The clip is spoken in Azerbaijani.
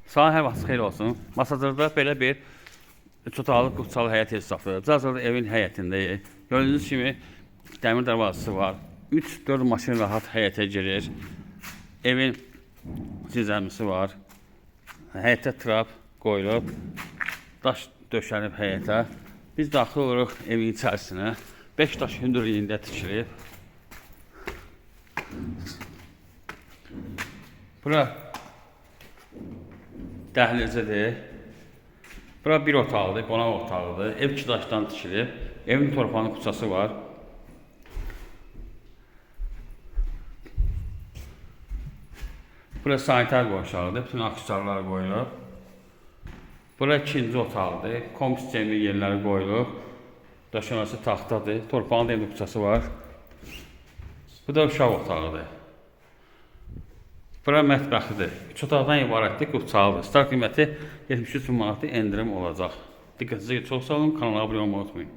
Salam, hər vaxt xeyir olsun. Masazırda belə bir üç otaqlı kupçalı həyət evi satılır. Hazırda evin həyətindəyik. Gördüyünüz kimi dəmir darvazası var. 3-4 maşın rahat həyətə girir. Evin zirzəmisi var. Həyətə trap qoyulub. Daş döşənib həyətə. Biz daxil oluruq evin içərisinə. 5 daş hündürlüyündə tikilib. Bura dəhlizidir. Bura bir otaqdır, qonaq otağıdır. Ev iki daşdan tikilib. Evin torpağının kuçası var. Bura sanitar qovşağıdır. Bütün aksesuarlar qoyulub. Bura ikinci otaqdır. Komp sistemi yerləri qoyulub. Döşəməsi taxtadır. Torpağın da evin kuçası var. Bu da uşaq otağıdır. Bura mətbəxidir. Üç otaqdan ibarətdir, qupçalıdır. Start qiyməti 73 min manatdır, endirim olacaq. Diqqətinizə görə çox sağ olun, kanala abunə olmağı unutmayın.